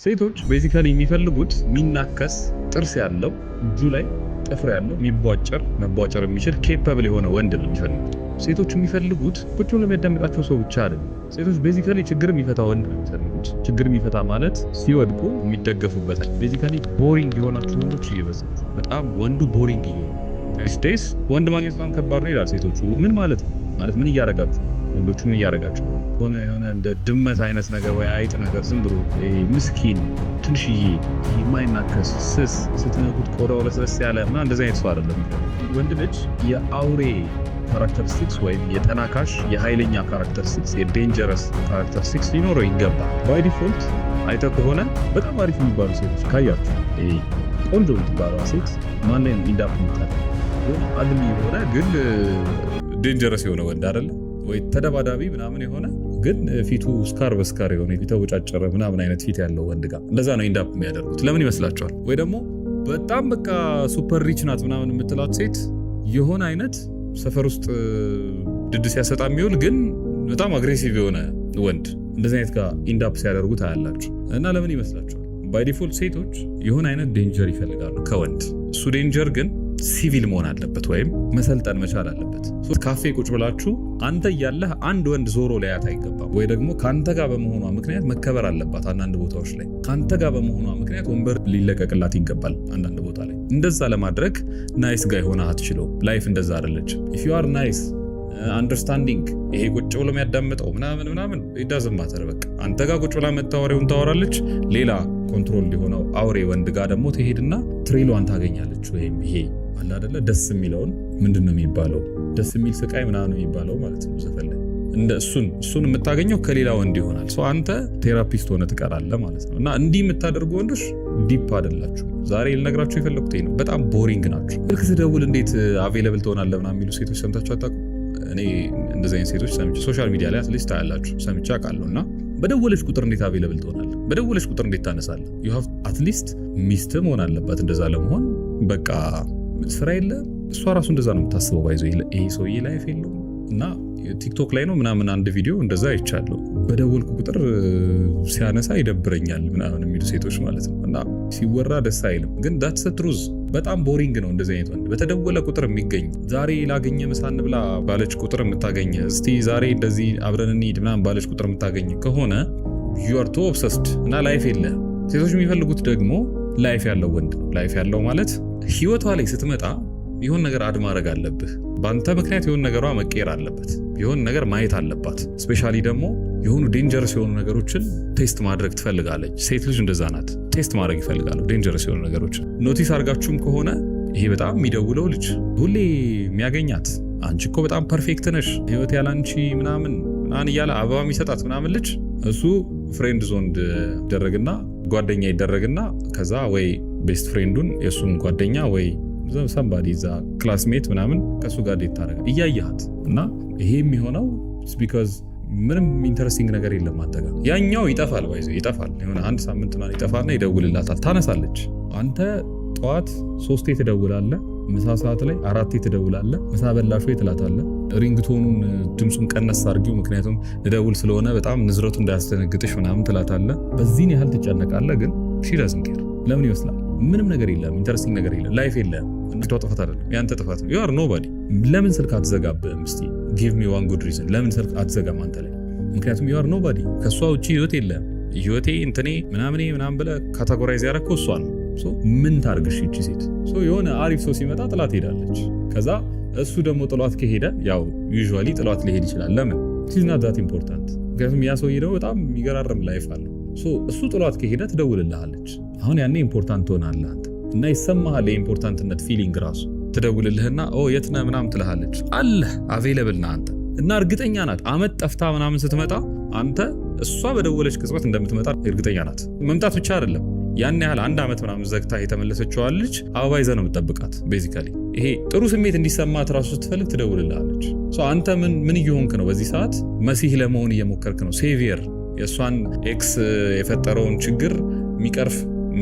ሴቶች basically የሚፈልጉት የሚናከስ፣ ጥርስ ያለው፣ እጁ ላይ ጥፍር ያለው፣ የሚቧጨር፣ መቧጨር የሚችል capable የሆነ ወንድ ነው የሚፈልጉት። ሴቶች የሚፈልጉት ቁጭ ብሎ የሚያዳምጣቸው ሰው ብቻ አይደለም። ሴቶች basically ችግር የሚፈታ ወንድ ነው የሚፈልጉት። ችግር የሚፈታ ማለት ሲወድቁ የሚደገፉበት። Basically boring የሆናችሁ ወንዶች እየበዛችሁ፣ በጣም ወንዱ boring እየሆነ፣ these days ወንድ ማግኘት በጣም ከባድ ነው ይላል ሴቶቹ። ምን ማለት ነው? ማለት ምን እያደረጋችሁ፣ ወንዶቹ ምን እያደረጋችሁ? ሆነ የሆነ እንደ ድመት አይነት ነገር ወይ አይጥ ነገር፣ ዝም ብሎ ምስኪን፣ ትንሽዬ፣ የማይናከስ፣ ስስ፣ ስትነኩት ቆዳው ለስለስ ያለ እና እንደዚህ አይነት ሰው አይደለም። ወንድ ልጅ የአውሬ characteristics ወይም የተናካሽ፣ የኃይለኛ characteristics፣ የ dangerous characteristics ሊኖረው ይገባል። By default አይተህ ከሆነ በጣም አሪፍ የሚባሉ ሴቶች ካያችሁ፣ ቆንጆ የምትባለዋ ሴት ማን ላይ end up የምታደርገው? Ugly የሆነ ግን dangerous የሆነ ወንድ አይደለም ወይ? ተደባዳቢ ምናምን የሆነ ግን ፊቱ scar በ scar የሆነ፣ የተቦጫጨረ ምናምን አይነት ፊት ያለው ወንድ ጋር እንደዛ ነው end up የሚያደርጉት። ለምን ይመስላችኋል? ወይ ደግሞ በጣም በቃ super rich ናት ምናምን የምትላት ሴት የሆነ አይነት ሰፈር ውስጥ ድድ ሲያሰጣ የሚውል ግን በጣም aggressive የሆነ ወንድ፣ እንደዚህ አይነት ጋር end up ሲያደርጉ ታያላችሁ። እና ለምን ይመስላችኋል? By default ሴቶች የሆነ አይነት danger ይፈልጋሉ ከወንድ። እሱ danger ግን ሲቪል መሆን አለበት ወይም መሰልጠን መቻል አለበት። ካፌ ቁጭ ብላችሁ አንተ እያለህ አንድ ወንድ ዞሮ ሊያያት አይገባም። ወይ ደግሞ ከአንተ ጋር በመሆኗ ምክንያት መከበር አለባት። አንዳንድ ቦታዎች ላይ ከአንተ ጋር በመሆኗ ምክንያት ወንበር ሊለቀቅላት ይገባል። አንዳንድ ቦታ ላይ እንደዛ ለማድረግ nice guy ሆነህ አትችለውም። Life እንደዛ አይደለች። If you are nice, understanding፣ ይሄ ቁጭ ብሎ የሚያዳምጠው ምናምን ምናምን doesn't matter። በቃ አንተ ጋር ቁጭ ብላ መታ ወሬውን ታወራለች። ሌላ control የሆነው አውሬ ወንድ ጋር ደግሞ ትሄድና thrill ኧን ታገኛለች። ወይም ይሄ አለ አይደለ ደስ የሚለውን፣ ምንድን ነው የሚባለው፣ ደስ የሚል ስቃይ ምናምን የሚባለው ማለት ነው ዘፈን ላይ፣ እንደ እሱን የምታገኘው ከሌላ ወንድ ይሆናል። So አንተ therapist ሆነህ ትቀራለህ ማለት ነው። እና እንዲህ የምታደርጉ ወንዶች deep አይደላችሁ። ዛሬ ልነግራችሁ የፈለኩት ይሄ ነው። በጣም boring ናችሁ። ስልክ ስደውል እንዴት available ትሆናለህ ምናምን የሚሉ ሴቶች ሰምታችሁ አታውቁም? እኔ እንደዚህ አይነት ሴቶች ሰምቼ፣ social media ላይ at least ታያላችሁ፣ ሰምቼ አውቃለሁ። እና በደወለች ቁጥር እንዴት available ትሆናለህ? በደወለች ቁጥር እንዴት ታነሳለህ? You have at least ሚስት መሆን አለባት እንደዛ ለመሆን። በቃ ስራ የለ፣ እሷ ራሱ እንደዛ ነው የምታስበው። By the way ይሄ ሰውዬ life የለውም። እና ቲክቶክ ላይ ነው ምናምን አንድ ቪዲዮ እንደዛ አይቻለሁ። በደወልኩ ቁጥር ሲያነሳ ይደብረኛል ምናምን የሚሉ ሴቶች ማለት ነው። እና ሲወራ ደስ አይልም፣ ግን that's the truth። በጣም boring ነው እንደዚህ አይነት ወንድ። በተደወለ ቁጥር የሚገኝ፣ ዛሬ ላገኘ ምሳ እንብላ ባለች ቁጥር የምታገኝ፣ እስቲ ዛሬ እንደዚህ አብረን እንሂድ ምናምን ባለች ቁጥር የምታገኝ ከሆነ you are too obsessed እና life የለህም። ሴቶች የሚፈልጉት ደግሞ life ያለው ወንድ ነው። Life ያለው ማለት ህይወቷ ላይ ስትመጣ የሆነ ነገር add ማድረግ አለብህ። በአንተ ምክንያት የሆነ ነገሯ መቀየር አለበት። የሆነ ነገር ማየት አለባት። Especially ደግሞ የሆኑ dangerous የሆኑ ነገሮችን taste ማድረግ ትፈልጋለች። ሴት ልጅ እንደዛ ናት። Taste ማድረግ ይፈልጋሉ dangerous የሆኑ ነገሮችን። Notice አድርጋችሁም ከሆነ ይሄ በጣም የሚደውለው ልጅ፣ ሁሌ የሚያገኛት፣ አንቺ እኮ በጣም perfect ነሽ፣ ህይወት ያላንቺ ምናምን ምናምን እያለ አበባ የሚሰጣት ምናምን ልጅ፣ እሱ friend zone ይደረግና፣ ጓደኛ ይደረግና፣ ከዛ ወይ best friend ኡን፣ የእሱን ጓደኛ ወይ somebody እዛ classmate ምናምን ከእሱ ጋር date ታደረገ እያየሃት። እና ይሄ የሚሆነው because ምንም interesting ነገር የለም አንተ ጋር። ያኛው ይጠፋል፣ by the way ይጠፋል። የሆነ አንድ ሳምንት ምናምን ይጠፋና ይደውልላታል፣ ታነሳለች። አንተ ጠዋት ሶስቴ ትደውላለህ፣ ምሳ ሰዓት ላይ አራቴ ትደውላለህ። ምሳ በላሽ ወይ ትላታለህ። Ringtone ኡን ድምፁን ቀነስ አድርጊው፣ ምክንያቱም ልደውል ስለሆነ በጣም ንዝረቱ እንዳያስደነግጥሽ ምናምን ትላታለህ። በዚህን ያህል ትጨነቃለህ፣ ግን she doesn't care። ለምን ይመስላል? ምንም ነገር የለም፣ interesting ነገር የለም፣ life የለም። እሷ ጥፋት አይደለም፣ ያንተ ጥፋት ነው። You are nobody። ለምን ስልክ አትዘጋብህም? እስቲ give me one good reason ለምን ስልክ አትዘጋም አንተ ላይ? ምክንያቱም you are nobody። ከእሷ ውጭ ህይወት የለም። ህይወቴ እንትኔ ምናምኔ ምናምን ብለህ categorize ያደረግከው እሷ ነው። ምን ታርግሽ ይቺ ሴት? የሆነ አሪፍ ሰው ሲመጣ ጥላት ሄዳለች። ከዛ እሱ ደግሞ ጥሏት ከሄደ፣ ያው usually ጥሏት ሊሄድ ይችላል። ለምን? She's not that important። ምክንያቱም ያ ሰውዬ ደግሞ በጣም የሚገራርም life አለው። እሱ ጥሏት ከሄደ ትደውልልሃለች። አሁን ያኔ important ትሆናለህ አንተ እና ይሰማሃል የ important ነት feeling ራሱ። ትደውልልህና ኦ የት ነህ ምናምን ትልሃለች። አለህ፣ available ነህ አንተ። እና እርግጠኛ ናት አመት ጠፍታ ምናምን ስትመጣ አንተ እሷ በደወለች ቅጽበት እንደምትመጣ እርግጠኛ ናት። መምጣት ብቻ አይደለም፣ ያን ያህል አንድ ዓመት ምናምን ዘግታ የተመለሰችዋን ልጅ አበባ ይዘህ ነው የምትጠብቃት። Basically ይሄ ጥሩ ስሜት እንዲሰማት ራሱ ስትፈልግ ትደውልልሃለች። አንተ ምን ምን እየሆንክ ነው? በዚህ ሰዓት መሲህ ለመሆን እየሞከርክ ነው። Savior፣ የእሷን ex የፈጠረውን ችግር የሚቀርፍ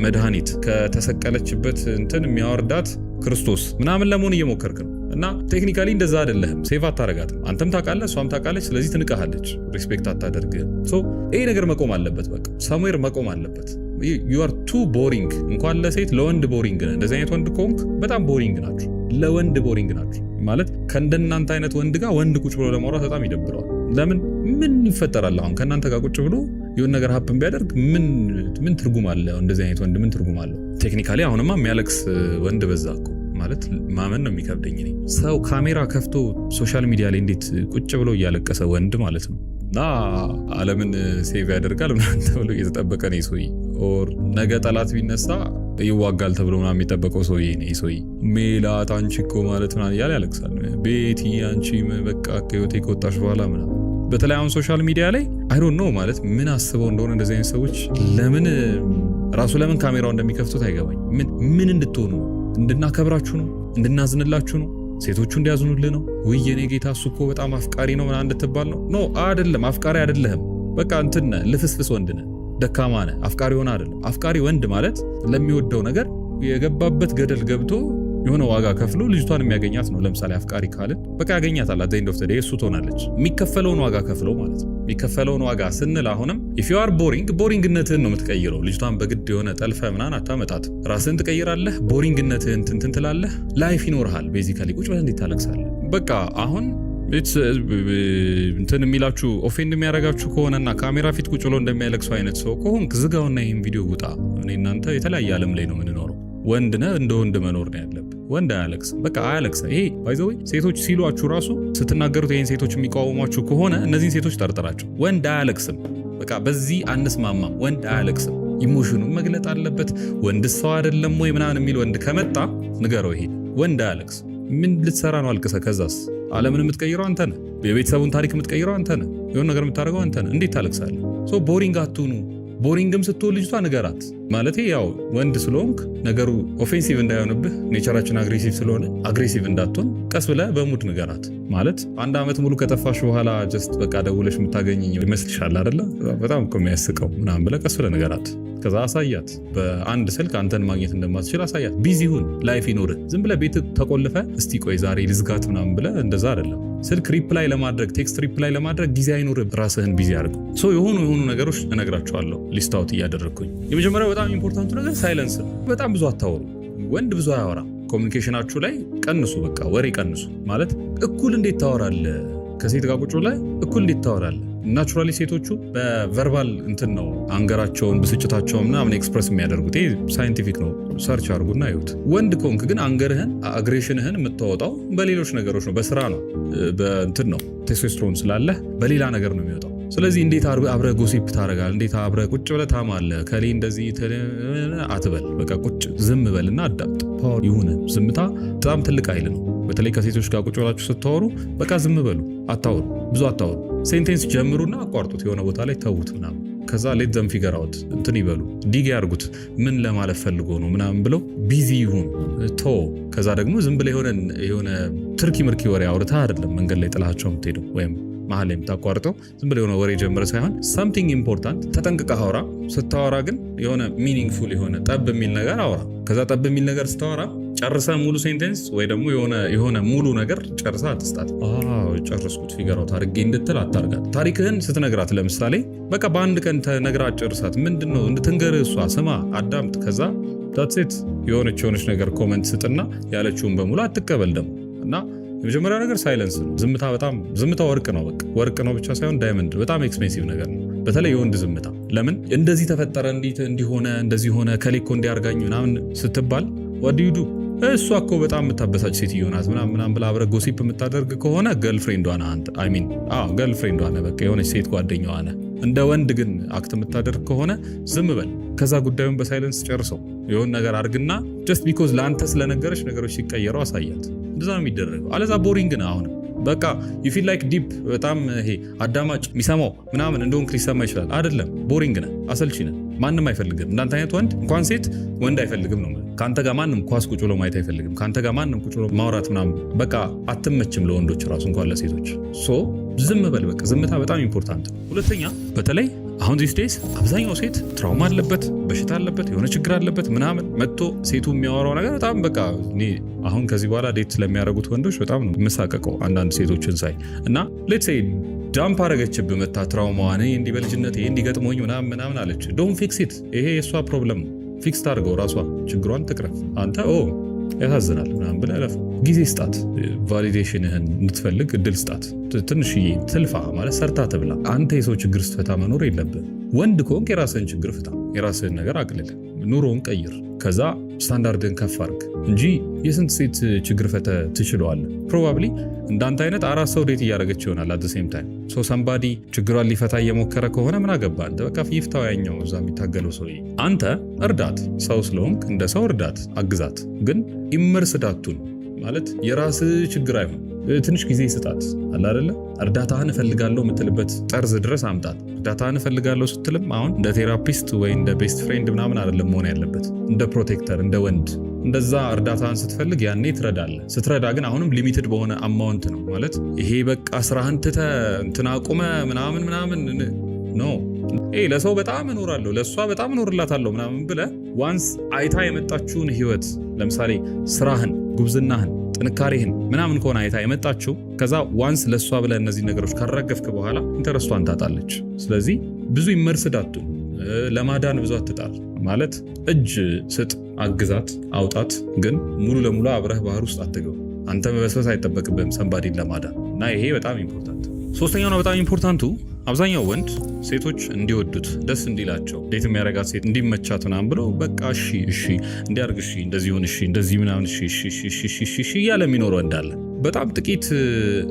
መድኃኒት፣ ከተሰቀለችበት እንትን የሚያወርዳት ክርስቶስ ምናምን ለመሆን እየሞከርክ ነው። እና technically እንደዛ አይደለህም። Save አታረጋትም። አንተም ታውቃለህ፣ እሷም ታውቃለች። ስለዚህ ትንቀሃለች፣ respect አታደርግህም። So ይሄ ነገር መቆም አለበት። በቃ somewhere መቆም አለበት። You are too boring። እንኳን ለሴት ለወንድ boring ነህ። እንደዚህ አይነት ወንድ ከሆንክ በጣም boring ናችሁ። ለወንድ boring ናችሁ ማለት ከእንደናንተ አይነት ወንድ ጋር ወንድ ቁጭ ብሎ ለማውራት በጣም ይደብረዋል። ለምን? ምን ይፈጠራል? አሁን ከእናንተ ጋር ቁጭ ብሎ የሆነ ነገር happen ቢያደርግ ምን ትርጉም አለ? እንደዚህ አይነት ወንድ ምን ትርጉም አለው? Technically አሁንማ የሚያለቅስ ወንድ በዛ እኮ። ማለት ማመን ነው የሚከብደኝ እኔ። ሰው ካሜራ ከፍቶ social media ላይ እንዴት ቁጭ ብሎ እያለቀሰ፣ ወንድ ማለት ነው፣ እና ዓለምን save ያደርጋል ምናምን ተብሎ እየተጠበቀ ነው ሰውዬ። Or ነገ ጠላት ቢነሳ ይዋጋል ተብሎ ምናምን የሚጠበቀው ሰውዬ ነው ሰውዬ። ሜላት አንቺ እኮ ማለት ምናምን እያለ ያለቅሳል። ቤቲ አንቺ በቃ ከህይወቴ ከወጣሽ በኋላ ምናምን። በተለይ አሁን social media ላይ I don't know ማለት ምን አስበው እንደሆነ እንደዚህ አይነት ሰዎች ለምን ራሱ ለምን ካሜራው እንደሚከፍቱት አይገባኝ። ምን ምን እንድትሆኑ ነው? እንድናከብራችሁ ነው? እንድናዝንላችሁ ነው? ሴቶቹ እንዲያዝኑልህ ነው? ውይ የኔ ጌታ እሱ እኮ በጣም አፍቃሪ ነው ምናምን እንድትባል ነው? No፣ አይደለም። አፍቃሪ አይደለህም። በቃ እንትን ነህ፣ ልፍስፍስ ወንድ ነህ፣ ደካማ ነህ። አፍቃሪ ሆነ አይደለም። አፍቃሪ ወንድ ማለት ለሚወደው ነገር የገባበት ገደል ገብቶ የሆነ ዋጋ ከፍሎ ልጅቷን የሚያገኛት ነው። ለምሳሌ አፍቃሪ ካልን በቃ ያገኛታል። At the end of the day እሱ ትሆናለች። የሚከፈለውን ዋጋ ከፍሎ ማለት ነው። የሚከፈለውን ዋጋ ስንል አሁንም if you are boring፣ boring ነትህን ነው የምትቀይረው። ልጅቷን በግድ የሆነ ጠልፈህ ምናምን አታመጣት። ራስህን ትቀይራለህ። Boring ነትህን እንትን ትላለህ። Life ይኖርሃል። Basically ቁጭ ብለህ እንዴት ታለቅሳለህ? በቃ አሁን እንትን የሚላችሁ፣ offend የሚያደርጋችሁ ከሆነና ካሜራ ፊት ቁጭ ብሎ እንደሚያለቅሰው አይነት ሰው ከሆንክ ዝጋውና ይህን ቪዲዮ ውጣ። እኔ እናንተ የተለያየ ዓለም ላይ ነው የምንኖረው። ወንድ ነህ፣ እንደ ወንድ መኖር ነው ያለብህ። ወንድ አያለቅስም፣ በቃ አያለቅስም። ይሄ by the way ሴቶች ሲሏችሁ ራሱ ስትናገሩት ይሄን ሴቶች የሚቃወሟችሁ ከሆነ እነዚህን ሴቶች ጠርጥራቸው። ወንድ አያለቅስም፣ በቃ በዚህ አንስማማም። ወንድ አያለቅስም፣ emotion ኑን መግለጥ አለበት። ወንድ ሰው አይደለም ወይ ምናምን የሚል ወንድ ከመጣ ንገረው፣ ይሄ ወንድ አያለቅስም። ምን ልትሰራ ነው አልቅሰህ? ከዛስ ዓለምን የምትቀይረው አንተ ነህ። የቤተሰቡን ታሪክ የምትቀይረው አንተ ነህ። የሆነ ነገር የምታደርገው አንተ ነህ። እንዴት ታለቅሳለህ? So boring አትሁኑ። Boring ም ስትሆን ልጅቷ ንገራት። ማለት ያው ወንድ ስለሆንክ ነገሩ offensive እንዳይሆንብህ፣ nature ኣችን aggressive ስለሆነ aggressive እንዳትሆን ቀስ ብለህ በ mood ንገራት። ማለት አንድ ዓመት ሙሉ ከጠፋሽ በኋላ just በቃ ደውለሽ የምታገኘኝ ይመስልሻል አይደለ? በጣም እኮ የሚያስቀው ምናምን ብለህ ቀስ ብለህ ንገራት። ከዛ አሳያት። በአንድ ስልክ አንተን ማግኘት እንደማትችል አሳያት። Busy ሁን፣ life ይኖርህ። ዝም ብለህ ቤት ተቆልፈህ እስቲ ቆይ ዛሬ ልዝጋት ምናምን ብለህ እንደዛ አይደለም። ስልክ reply ለማድረግ፣ text reply ለማድረግ ጊዜ አይኖርህ። ራስህን busy አድርገው። So የሆኑ የሆኑ ነገሮች እነግራችኋለሁ list out እያደረግኩኝ። የመጀመሪያው በጣም important ኡ ነገር silence ነው። በጣም ብዙ አታወሩ። ወንድ ብዙ አያወራም። Communication ኣችሁ ላይ ቀንሱ። በቃ ወሬ ቀንሱ። ማለት እኩል እንዴት ታወራለህ? ከሴት ጋር ቁጭ ብለህ እኩል እንዴት ታወራለህ? Naturally ሴቶቹ በ verbal እንትን ነው anger ኣቸውን፣ ብስጭታቸውን ምናምን express የሚያደርጉት። ይሄ scientific ነው፣ search አድርጉና እዩት። ወንድ ከሆንክ ግን anger ህን፣ aggression ህን የምታወጣው በሌሎች ነገሮች ነው፣ በስራ ነው፣ በእንትን ነው። ቴስቶስትሮን ስላለህ በሌላ ነገር ነው የሚወጣው። ስለዚህ እንዴት አብረህ gossip ታደርጋለህ? እንዴት አብረህ ቁጭ ብለህ ታማለህ? ከሌ እንደዚህ አትበል። በቃ ቁጭ ዝም በልና አዳምጥ። Power ይሁን። ዝምታ በጣም ትልቅ ኃይል ነው። በተለይ ከሴቶች ጋር ቁጭ ብላችሁ ስታወሩ በቃ ዝም በሉ፣ አታወሩ፣ ብዙ አታወሩ። Sentence ጀምሩና አቋርጡት፣ የሆነ ቦታ ላይ ተዉት ምናምን። ከዛ let them figure out እንትን ይበሉ፣ dig ያርጉት፣ ምን ለማለት ፈልጎ ነው ምናምን ብለው busy ይሁኑ። ቶ ከዛ ደግሞ ዝም ብለህ የሆነ ትርኪ ምርኪ ወሬ አውርተህ አይደለም መንገድ ላይ ጥላቸው የምትሄደው ወይም መሀል ላይ የምታቋርጠው። ዝም ብለህ የሆነ ወሬ ጀምረህ ሳይሆን something important ተጠንቅቀህ አውራ። ስታወራ ግን የሆነ meaningful የሆነ ጠብ የሚል ነገር አውራ። ከዛ ጠብ የሚል ነገር ስታወራ ጨርሰህ ሙሉ sentence ወይ ደግሞ የሆነ ሙሉ ነገር ጨርሰህ አትስጣት። ጨረስኩት figure out አድርጌ እንድትል አታርጋት። ታሪክህን ስትነግራት ለምሳሌ በቃ በአንድ ቀን ተነግራ ጨርሳት። ምንድን ነው እንድትንገርህ እሷ ስማ፣ አዳምጥ። ከዛ that's it። የሆነች ነገር comment ስጥና ያለችውን በሙሉ አትቀበል ደግሞ። እና የመጀመሪያው ነገር silence ነው። ዝምታ፣ በጣም ዝምታ ወርቅ ነው። በቃ ወርቅ ነው ብቻ ሳይሆን diamond፣ በጣም expensive ነገር ነው። በተለይ የወንድ ዝምታ። ለምን እንደዚህ ተፈጠረ፣ እንዲሆነ፣ እንደዚህ ሆነ፣ ከሌኮ እንዲያርጋኝ ምናምን ስትባል what do you do? እሷ እኮ በጣም የምታበሳጭ ሴትዮ ናት ምናምን ምናምን ብላ አብረህ gossip የምታደርግ ከሆነ girlfriend ዷ ነህ አንተ። I mean አዎ girlfriend ዷ ነህ፣ በቃ የሆነች ሴት ጓደኛዋ ነህ። እንደ ወንድ ግን act የምታደርግ ከሆነ ዝም በል። ከዛ ጉዳዩን በ silence ጨርሰው። የሆነ ነገር አድርግና just because ለአንተ ስለነገረች ነገሮች ሲቀየሩ አሳያት። እንደዛ ነው የሚደረገው። አለዛ boring ነህ። አሁንም በቃ you feel like deep፣ በጣም ይሄ አዳማጭ፣ የሚሰማው ምናምን እንደሆንክ ሊሰማ ይችላል። አይደለም፣ boring ነህ፣ አሰልቺ ነህ። ማንም አይፈልግም። እንዳንተ አይነት ወንድ እንኳን ሴት ወንድ አይፈልግም ነው። ከአንተ ጋር ማንም ኳስ ቁጭ ብሎ ማየት አይፈልግም። ከአንተ ጋር ማንም ቁጭ ብሎ ማውራት ምናምን በቃ አትመችም ለወንዶች ራሱ እንኳን ለሴቶች። So ዝም በል በቃ፣ ዝምታ በጣም important ነው። ሁለተኛ በተለይ አሁን these days አብዛኛው ሴት trauma አለበት፣ በሽታ አለበት፣ የሆነ ችግር አለበት ምናምን መጥቶ ሴቱ የሚያወራው ነገር በጣም በቃ እኔ አሁን ከዚህ በኋላ date ስለሚያደርጉት ወንዶች በጣም ነው የምሳቀቀው አንዳንድ ሴቶችን ሳይ። እና let's say Dump አረገችብህ መታ trauma ዋን፣ እንዲህ በልጅነት ይሄ እንዲገጥሞኝ ምናምን ምናምን አለች። Don't fix it። ይሄ የእሷ problem ነው። Fix ታድርገው ራሷ፣ ችግሯን ትቅረፍ። አንተ "ኦ ያሳዝናል" ምናምን ብለህ እለፍ። ጊዜ ስጣት። Validation ህን እንድትፈልግ እድል ስጣት። ትንሽዬ ትልፋ፣ ማለት ሰርታ ትብላ። አንተ የሰው ችግር ስትፈታ መኖር የለብህም። ወንድ ከሆንክ የራስህን ችግር ፍታ፣ የራስህን ነገር አቅልል፣ ኑሮውን ቀይር። ከዛ ስታንዳርድን ከፍ አድርግ እንጂ የስንት ሴት ችግር ፈተህ ትችለዋለህ? Probably እንዳንተ አይነት አራት ሰው date እያደረገች ይሆናል at same time። So somebody ችግሯን ሊፈታ እየሞከረ ከሆነ ምን አገባ አንተ? በቃ ይፍታው ያኛው እዛ የሚታገለው ሰውዬ። አንተ እርዳት፣ ሰው ስለሆንክ እንደ ሰው እርዳት፣ አግዛት። ግን immersed አትሁን፣ ማለት የራስ ችግር አይሆን፣ ትንሽ ጊዜ ስጣት። አለ አይደለ፣ እርዳታህን እፈልጋለሁ የምትልበት ጠርዝ ድረስ አምጣት። እርዳታህን እፈልጋለሁ ስትልም አሁን እንደ therapist ወይ እንደ best friend ምናምን አይደለም መሆን ያለበት፣ እንደ protector፣ እንደ ወንድ። እንደዛ እርዳታህን ስትፈልግ ያኔ ትረዳለህ። ስትረዳ ግን አሁንም limited በሆነ amount ነው። ማለት ይሄ በቃ ስራህን ትተህ እንትን አቁመህ ምናምን ምናምን no። ይሄ ለሰው በጣም እኖራለሁ፣ ለእሷ በጣም እኖርላታለሁ ምናምን ብለህ once አይታ የመጣችውን ህይወት፣ ለምሳሌ ስራህን፣ ጉብዝናህን፣ ጥንካሬህን ምናምን ከሆነ አይታ የመጣችው፣ ከዛ once ለእሷ ብለህ እነዚህ ነገሮች ካራገፍክ በኋላ interest ኧን ታጣለች። ስለዚህ ብዙ immersed አትሁን፣ ለማዳን ብዙ አትጣር። ማለት እጅ ስጥ፣ አግዛት፣ አውጣት፣ ግን ሙሉ ለሙሉ አብረህ ባህር ውስጥ አትግባ። አንተ መበስበስ አይጠበቅብህም somebody ን ለማዳን። እና ይሄ በጣም important። ሶስተኛው ነው በጣም important ኡ፣ አብዛኛው ወንድ ሴቶች እንዲወዱት፣ ደስ እንዲላቸው፣ date የሚያደርጋት ሴት እንዲመቻት ምናምን ብሎ በቃ እሺ እሺ እንዲያርግ፣ እሺ እንደዚህ ሁን፣ እሺ እንደዚህ ምናምን፣ እሺ እሺ እሺ እሺ እሺ እሺ እያለ የሚኖር ወንድ አለ። በጣም ጥቂት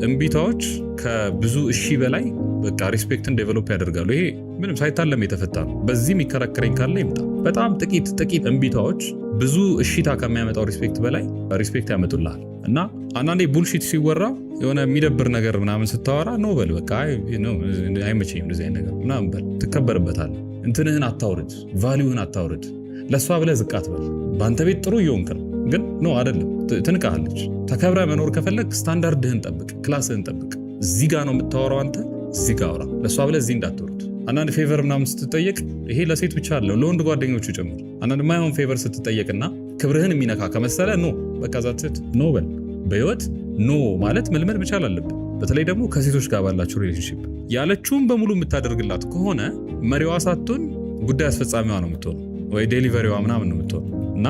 እምቢታዎች ከብዙ እሺ በላይ በቃ respect ን develop ያደርጋሉ። ይሄ ምንም ሳይታለም የተፈታ ነው። በዚህ የሚከራከረኝ ካለ ይምጣ። በጣም ጥቂት ጥቂት እምቢታዎች ብዙ እሺታ ከሚያመጣው respect በላይ respect ያመጡልሃል። እና አንዳንዴ bullshit ሲወራ፣ የሆነ የሚደብር ነገር ምናምን ስታወራ no በል፣ በቃ አይመቸኝም እንደዚህ አይነት ነገር ምናምን በል፣ ትከበርበታለህ። እንትንህን አታውርድ፣ value ህን አታውርድ። ለእሷ ብለህ ዝቅ አትበል። በአንተ ቤት ጥሩ እየሆንክ ነው፣ ግን no አይደለም፣ ትንቃለች። ተከብረህ መኖር ከፈለግክ ስታንዳርድህን ጠብቅ፣ class ህን ጠብቅ። እዚህ ጋ ነው የምታወራው አንተ፣ እዚህ ጋ አውራ። ለእሷ ብለህ እዚህ እንዳትወርድ። አንዳንድ favor ምናምን ስትጠየቅ፣ ይሄ ለሴት ብቻ አለው ለወንድ ጓደኞቹ ጭምር። አንዳንድ ማይሆን favor ስትጠየቅና ክብርህን የሚነካ ከመሰለ no፣ በቃ that's it፣ no በል። በህይወት no ማለት መልመድ መቻል አለብን። በተለይ ደግሞ ከሴቶች ጋር ባላቸው relationship ያለችውን በሙሉ የምታደርግላት ከሆነ መሪዋ ሳትሆን ጉዳይ አስፈጻሚዋ ነው የምትሆነው፣ ወይ delivery ዋ ምናምን ነው የምትሆነው። እና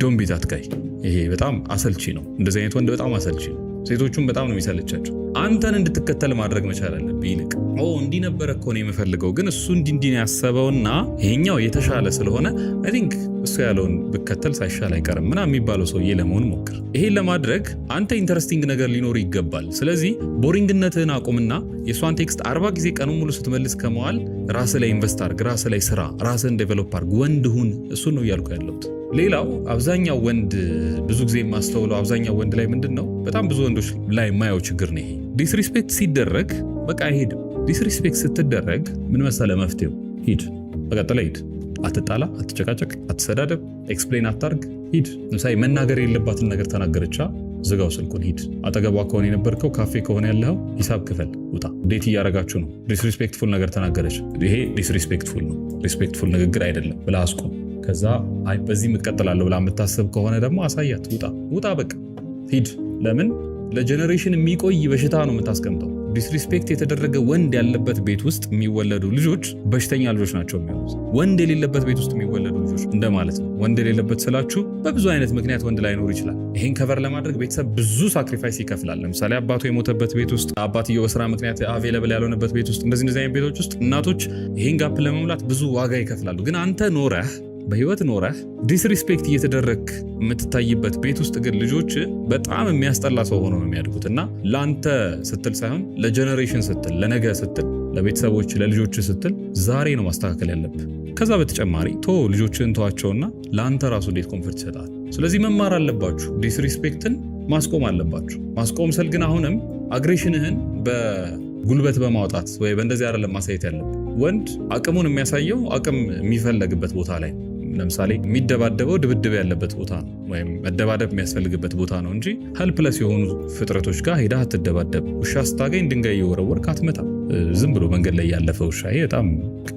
don't be that guy። ይሄ በጣም አሰልቺ ነው። እንደዚህ አይነት ወንድ በጣም አሰልቺ ነው። ሴቶቹም በጣም ነው የሚሰለቻቸው። አንተን እንድትከተል ማድረግ መቻል አለብህ። ይልቅ "ኦ እንዲህ ነበረ እኮ ነው የምፈልገው፣ ግን እሱ እንዲህ እንዲህ ነው ያሰበውና ይሄኛው የተሻለ ስለሆነ I think እሱ ያለውን ብከተል ሳይሻል አይቀርም" ምናምን የሚባለው ሰውዬ ለመሆን ሞክር። ይሄን ለማድረግ አንተ interesting ነገር ሊኖር ይገባል። ስለዚህ boring ነትህን አቁምና የእሷን text 40 ጊዜ ቀኑን ሙሉ ስትመልስ ከመዋል ራስህ ላይ invest አርግ፣ ራስህ ላይ ስራ፣ ራስህን develop አርግ፣ ወንድ ሁን። እሱን ነው እያልኩ ያለሁት። ሌላው አብዛኛው ወንድ፣ ብዙ ጊዜ የማስተውለው አብዛኛው ወንድ ላይ ምንድን ነው፣ በጣም ብዙ ወንዶች ላይ የማየው ችግር ነው ይሄ። Disrespect ሲደረግ በቃ አይሄድም። Disrespect ስትደረግ ምን መሰለ መፍትሄው? ሂድ፣ በቃ ጥለህ ሂድ። አትጣላ፣ አትጨቃጨቅ፣ አትሰዳደብ፣ explain አታርግ፣ ሂድ። ለምሳሌ መናገር የሌለባትን ነገር ተናገረቻ፣ ዝጋው ስልኩን፣ ሂድ። አጠገቧ ከሆነ የነበርከው፣ ካፌ ከሆነ ያለኸው ሂሳብ ክፈል፣ ውጣ። Date እያረጋችሁ ነው። Disrespectful ነገር ተናገረች። ይሄ disrespectful ነው፣ respectful ንግግር አይደለም ብለህ አስቁም። ከዛ አይ በዚህ እቀጥላለሁ ብላ የምታስብ ከሆነ ደግሞ አሳያት። ውጣ፣ ውጣ፣ በቃ ሂድ። ለምን ለ generation የሚቆይ በሽታ ነው የምታስቀምጠው። Disrespect የተደረገ ወንድ ያለበት ቤት ውስጥ የሚወለዱ ልጆች በሽተኛ ልጆች ናቸው የሚሆኑት። ወንድ የሌለበት ቤት ውስጥ የሚወለዱ ልጆች እንደማለት ነው። ወንድ የሌለበት ስላችሁ በብዙ አይነት ምክንያት ወንድ ላይኖር ይችላል። ይሄን cover ለማድረግ ቤተሰብ ብዙ sacrifice ይከፍላል። ለምሳሌ አባቱ የሞተበት ቤት ውስጥ፣ አባትየው በስራ ምክንያት available ያልሆነበት ቤት ውስጥ፣ እንደዚህ እንደዚህ አይነት ቤቶች ውስጥ እናቶች ይሄን gap ለመሙላት ብዙ ዋጋ ይከፍላሉ። ግን አንተ ኖረህ፣ በህይወት ኖረህ disrespect እየተደረግክ የምትታይበት ቤት ውስጥ ግን ልጆች በጣም የሚያስጠላ ሰው ሆነው ነው የሚያድጉት። እና ለአንተ ስትል ሳይሆን ለ generation ስትል፣ ለነገ ስትል፣ ለቤተሰቦች ለልጆች ስትል ዛሬ ነው ማስተካከል ያለብህ። ከዛ በተጨማሪ ቶ ልጆችህን ተዋቸውና ለአንተ ራሱ እንዴት comfort ይሰጣል። ስለዚህ መማር አለባችሁ። Disrespect ን ማስቆም አለባችሁ። ማስቆም ስል ግን አሁንም aggression ህን በጉልበት በማውጣት ወይ በእንደዚህ አይደለም ማሳየት ያለብህ። ወንድ አቅሙን የሚያሳየው አቅም የሚፈለግበት ቦታ ላይ ነው። ለምሳሌ የሚደባደበው ድብድብ ያለበት ቦታ ነው፣ ወይም መደባደብ የሚያስፈልግበት ቦታ ነው እንጂ helpless የሆኑ ፍጥረቶች ጋር ሄደህ አትደባደብ። ውሻ ስታገኝ ድንጋይ እየወረወርክ አትመታም። ዝም ብሎ መንገድ ላይ ያለፈ ውሻ፣ ይሄ በጣም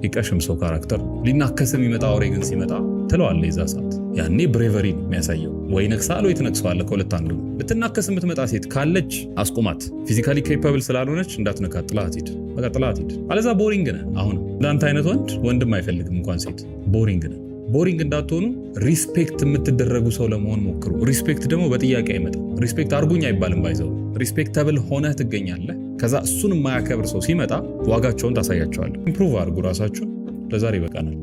የቀሽም ሰው character። ሊናከስ የሚመጣ አውሬ ግን ሲመጣ ትለዋለህ የዛ ሰዓት። ያኔ bravery ነው የሚያሳየው። ወይ ነክሳል ወይ ትነክሰዋለህ፣ ከሁለት አንዱ ነው። ልትናከስ የምትመጣ ሴት ካለች አስቁማት። Physically capable ስላልሆነች እንዳትነካት፣ ጥላት ሂድ። በቃ ጥላት ሂድ። አለዛ boring ነህ። አሁን እንዳንተ አይነት ወንድ ወንድም አይፈልግም እንኳን ሴት። Boring ነህ። Boring እንዳትሆኑ respect የምትደረጉ ሰው ለመሆን ሞክሩ። Respect ደግሞ በጥያቄ አይመጣም። Respect አርጉኝ አይባልም። By the way፣ respectable ሆነህ ትገኛለህ። ከዛ እሱን የማያከብር ሰው ሲመጣ ዋጋቸውን ታሳያቸዋለህ። Improve አድርጉ ራሳችሁን። ለዛሬ ይበቃናል።